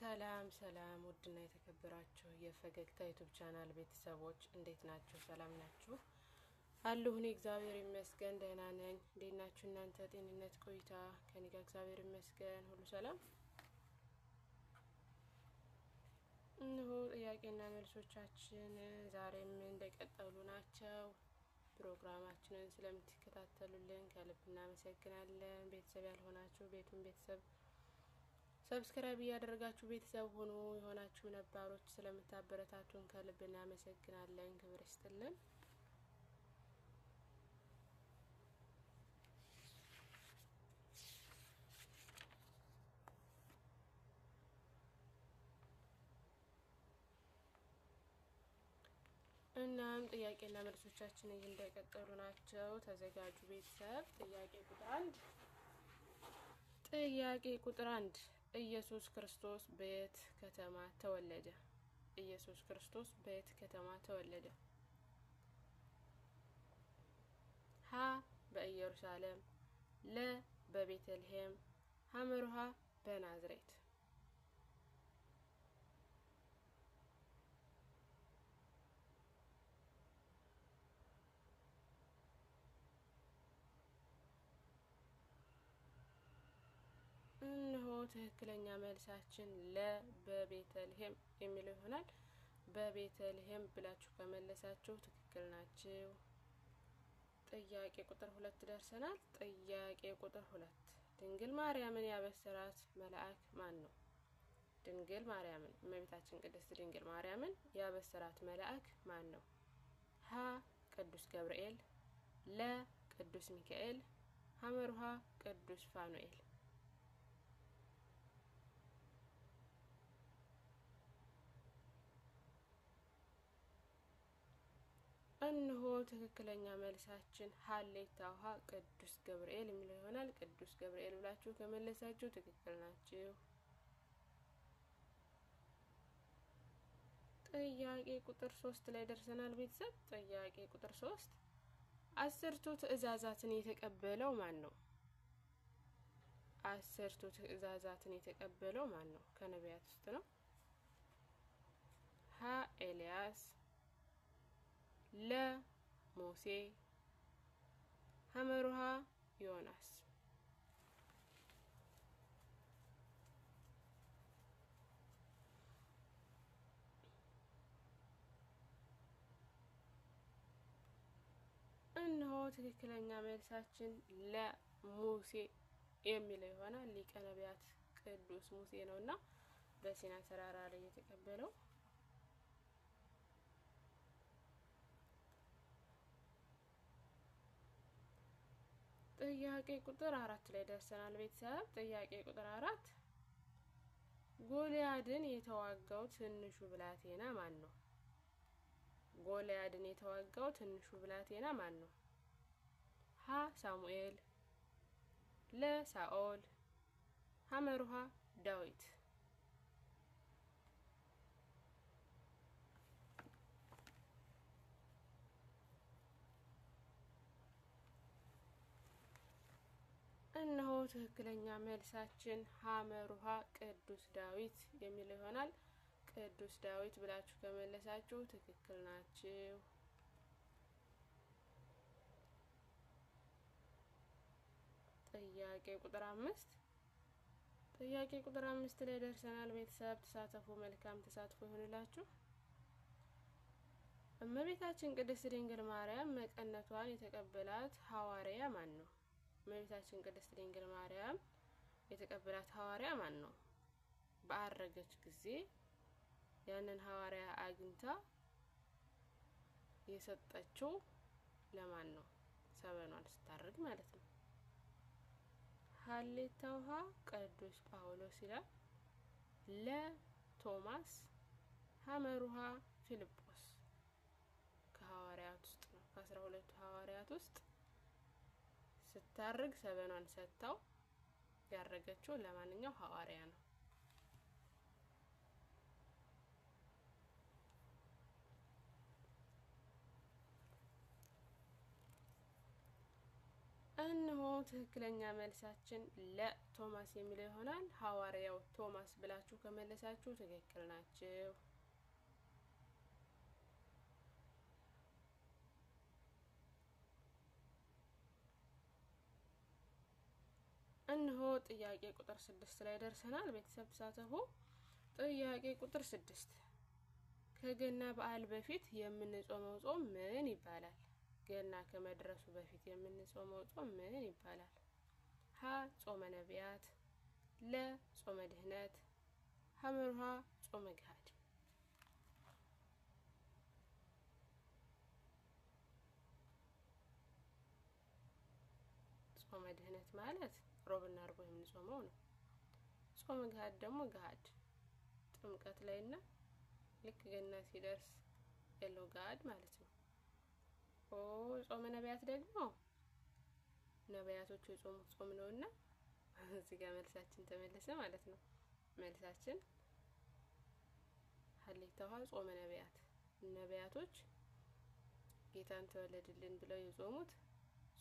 ሰላም ሰላም ውድና የተከበራችሁ የፈገግታ YouTube channel ቤተሰቦች እንዴት ናችሁ? ሰላም ናችሁ? አለሁ እኔ እግዚአብሔር ይመስገን ደህና ነኝ። እንዴት ናችሁ እናንተ? ጤንነት ቆይታ ከኔ ጋር እግዚአብሔር ይመስገን ሁሉ ሰላም። እነሆ ጥያቄና መልሶቻችን ዛሬም እንደቀጠሉ ናቸው። ፕሮግራማችንን ስለምትከታተሉልን ከልብ እናመሰግናለን። ቤተሰብ ያልሆናችሁ ቤቱን ቤተሰብ subscribe እያደረጋችሁ ቤተሰብ ሆኖ የሆናችሁ ነባሮች ስለምታበረታቱን ከልብ እናመሰግናለን። ክብር ይስጥልን። እናም ጥያቄና መልሶቻችን እንደቀጠሉ ናቸው። ተዘጋጁ ቤተሰብ። ጥያቄ ቁጥር 1 ጥያቄ ቁጥር 1 ኢየሱስ ክርስቶስ በየት ከተማ ተወለደ? ኢየሱስ ክርስቶስ በየት ከተማ ተወለደ? ሀ በኢየሩሳሌም፣ ለ በቤተልሔም፣ ሐመሩሃ በናዝሬት። እነሆ ትክክለኛ መልሳችን ለ በቤተልሔም የሚለው ይሆናል። በቤተልሔም ብላችሁ ከመለሳችሁ ትክክል ናችሁ። ጥያቄ ቁጥር 2 ደርሰናል። ጥያቄ ቁጥር 2 ድንግል ማርያምን ያበሰራት መልአክ ማን ነው? ድንግል ማርያምን እመቤታችን ቅድስት ድንግል ማርያምን ያበሰራት መልአክ ማን ነው? ሀ ቅዱስ ገብርኤል፣ ለ ቅዱስ ሚካኤል፣ ሐመሩሃ ቅዱስ ፋኑኤል። እነሆ ትክክለኛ መልሳችን ሀሌታ ውሃ ቅዱስ ገብርኤል የሚለው ይሆናል። ቅዱስ ገብርኤል ብላችሁ ከመለሳችሁ ትክክል ናችሁ። ጥያቄ ቁጥር 3 ላይ ደርሰናል ቤተሰብ። ጥያቄ ቁጥር 3 አስርቱ ትእዛዛትን የተቀበለው ማን ነው? አስርቱ ትእዛዛትን የተቀበለው ማን ነው? ከነቢያት ውስጥ ነው። ሀ ኤልያስ፣ ለ ሙሴ፣ ሐመሩሃ ዮናስ። እነሆ ትክክለኛ መልሳችን ለ ሙሴ የሚለው ይሆናል። ሊቀ ነቢያት ቅዱስ ሙሴ ነውና በሲና ተራራ ላይ የተቀበለው። ጥያቄ ቁጥር 4 ላይ ደርሰናል ቤተሰብ። ጥያቄ ቁጥር 4 ጎልያድን የተዋጋው ትንሹ ብላቴና ማን ነው? ጎልያድን የተዋጋው ትንሹ ብላቴና ማን ነው? ሀ ሳሙኤል፣ ለ ሳኦል፣ ሐመሩሃ ዳዊት። እነሆ ትክክለኛ መልሳችን ሐመሩሃ ቅዱስ ዳዊት የሚለው ይሆናል። ቅዱስ ዳዊት ብላችሁ ከመለሳችሁ ትክክል ናችሁ። ጥያቄ ቁጥር 5 ጥያቄ ቁጥር 5 ላይ ደርሰናል ቤተሰብ። ተሳተፉ። መልካም ተሳትፎ ይሁንላችሁ። እመቤታችን ቅድስት ድንግል ማርያም መቀነቷን የተቀበላት ሐዋርያ ማን ነው? እመቤታችን ቅድስት ድንግል ማርያም የተቀበላት ሐዋርያ ማን ነው? ባረገች ጊዜ ያንን ሐዋርያ አግኝታ የሰጠችው ለማን ነው? ሰበኗን ስታርግ ማለት ነው። ሀሌታ ውሃ ቅዱስ ጳውሎስ ይላል። ለ ቶማስ፣ ሐመሩሃ ፊልጶስ። ከሐዋርያት ውስጥ ነው። ከ12ቱ ሐዋርያት ውስጥ ስታርግ ሰበኗን ሰጥታው ያረገችው ለማንኛው ሐዋርያ ነው? እነሆ ትክክለኛ መልሳችን ለ ቶማስ የሚለው ይሆናል። ሐዋርያው ቶማስ ብላችሁ ከመለሳችሁ ትክክል ናችሁ። እነሆ ጥያቄ ቁጥር 6 ላይ ደርሰናል። ቤተሰብ ተሳተፉ። ጥያቄ ቁጥር 6 ከገና በዓል በፊት የምንጾመው ጾም ምን ይባላል? ገና ከመድረሱ በፊት የምንጾመው ጾም ምን ይባላል? ሀ ጾመ ነቢያት፣ ለ ጾመ ድህነት፣ ሐመርሃ ጾመ ገሃድ። ጾመ ድህነት ማለት ሮብና አርብ የምንጾመው ነው። ጾመ ገሃድ ደግሞ ገሃድ ጥምቀት ላይና ልክ ገና ሲደርስ ያለው ገሃድ ማለት ነው። ጾመ ነቢያት ደግሞ ነቢያቶቹ የጾሙት ጾም ነውና እዚህ ጋር መልሳችን ተመለሰ ማለት ነው። መልሳችን ሀሌታው ጾመ ነቢያት፣ ነቢያቶች ጌታን ተወለድልን ብለው የጾሙት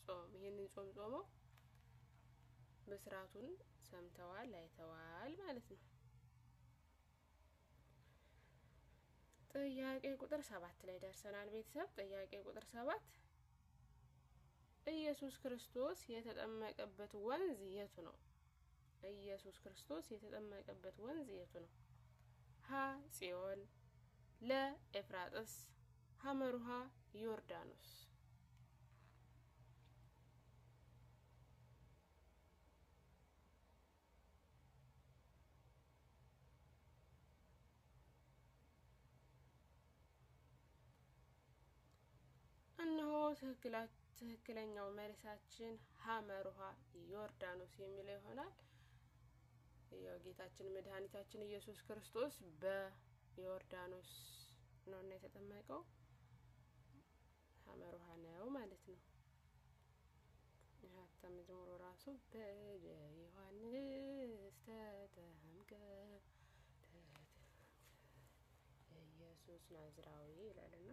ጾም፣ ይህንን ጾም ጾመው ብስራቱን ሰምተዋል፣ አይተዋል ማለት ነው። ጥያቄ ቁጥር 7 ላይ ደርሰናል። ቤተሰብ ጥያቄ ቁጥር 7 ኢየሱስ ክርስቶስ የተጠመቀበት ወንዝ የቱ ነው? ኢየሱስ ክርስቶስ የተጠመቀበት ወንዝ የቱ ነው? ሀ ጽዮን፣ ለ ኤፍራጥስ፣ ሐመሩሃ ዮርዳኖስ። እነሆ ትክክለኛው መልሳችን ሐመሩሃ ዮርዳኖስ የሚለው ይሆናል። ያው ጌታችን መድኃኒታችን ኢየሱስ ክርስቶስ በዮርዳኖስ ነውና የተጠመቀው ሐመሩሃ ነው ማለት ነው። ሀታ መዝሙሩ ራሱ በደ ዮሐንስ ተጠምቀ ኢየሱስ ናዝራዊ ይላልና።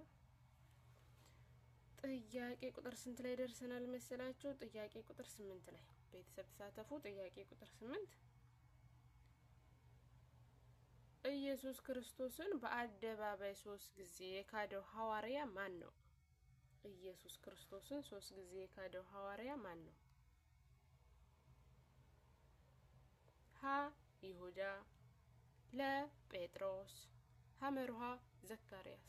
ጥያቄ ቁጥር ስንት ላይ ደርሰናል መሰላችሁ? ጥያቄ ቁጥር 8 ላይ ቤተሰብ ተሳተፉ። ጥያቄ ቁጥር 8 ኢየሱስ ክርስቶስን በአደባባይ 3 ጊዜ የካደው ሐዋርያ ማን ነው? ኢየሱስ ክርስቶስን 3 ጊዜ የካደው ሐዋርያ ማን ነው? ሀ ይሁዳ፣ ለ ጴጥሮስ፣ ሐመሩሃ ዘካርያስ።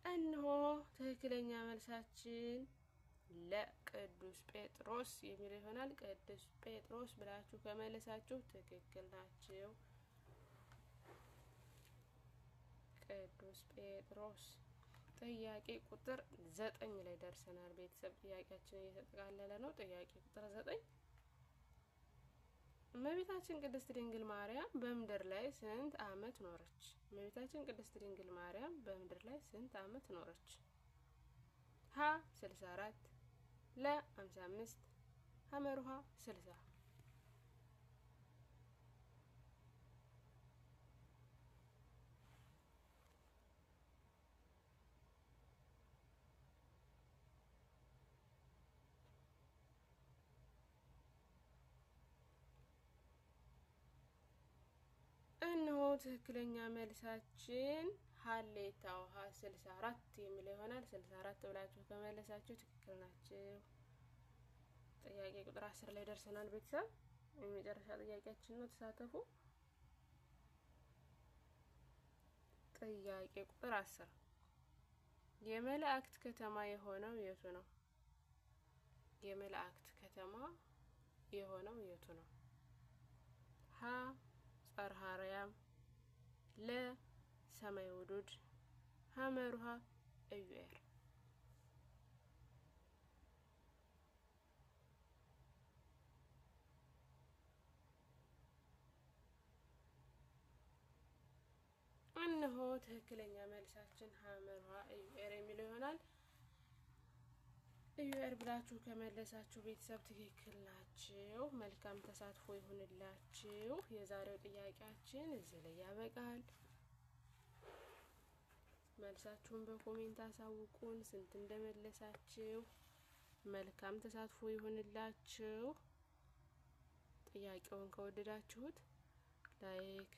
እነሆ ትክክለኛ መልሳችን ለቅዱስ ጴጥሮስ የሚለው ይሆናል። ቅዱስ ጴጥሮስ ብላችሁ ከመለሳችሁ ትክክል ናችሁ። ቅዱስ ጴጥሮስ። ጥያቄ ቁጥር 9 ላይ ደርሰናል። ቤተሰብ ጥያቄያችን እየተጠቃለለ ነው። ጥያቄ ቁጥር 9 እመቤታችን ቅድስት ድንግል ማርያም በምድር ላይ ስንት ዓመት ኖረች? እመቤታችን ቅድስት ድንግል ማርያም በምድር ላይ ስንት ዓመት ኖረች? ሀ 64፣ ለ 55፣ ሐመሩሃ 60። እነሆ ትክክለኛ መልሳችን ሀሌታው ሀ 64 የሚለው ይሆናል። 64 ብላችሁ ከመለሳችሁ ትክክል ናችሁ። ጥያቄ ቁጥር 10 ላይ ደርሰናል። ቤተሰብ የመጨረሻ ጥያቄያችን ነው። ተሳተፉ። ጥያቄ ቁጥር 10 የመላእክት ከተማ የሆነው የቱ ነው? የመላእክት ከተማ የሆነው የቱ ነው? ሀ ጽርሐ አርያም፣ ለ ሰማይ ውዱድ፣ ሐመሩሃ ኢዩኤል። እነሆ ትክክለኛ መልሳችን ሐመሩሃ ኢዩኤል የሚለው ይሆናል። ኢዩኤል ብላችሁ ከመለሳችሁ ቤተሰብ ትክክል ናችሁ። መልካም ተሳትፎ ይሁንላችሁ። የዛሬው ጥያቄያችን እዚህ ላይ ያበቃል። መልሳችሁን በ comment አሳውቁን ስንት እንደመለሳችሁ። መልካም ተሳትፎ ይሁንላችሁ። ጥያቄውን ከወደዳችሁት like፣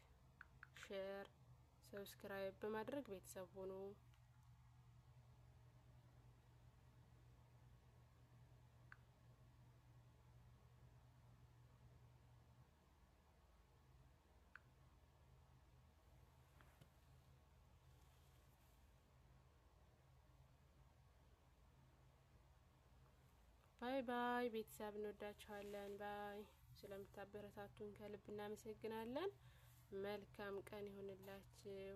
share፣ subscribe በማድረግ ቤተሰብ ሁኑ። Bye bye ቤተሰብ፣ እንወዳችኋለን። Bye። ስለምታበረታቱን ከልብ እናመሰግናለን። መልካም ቀን ይሁንላችሁ።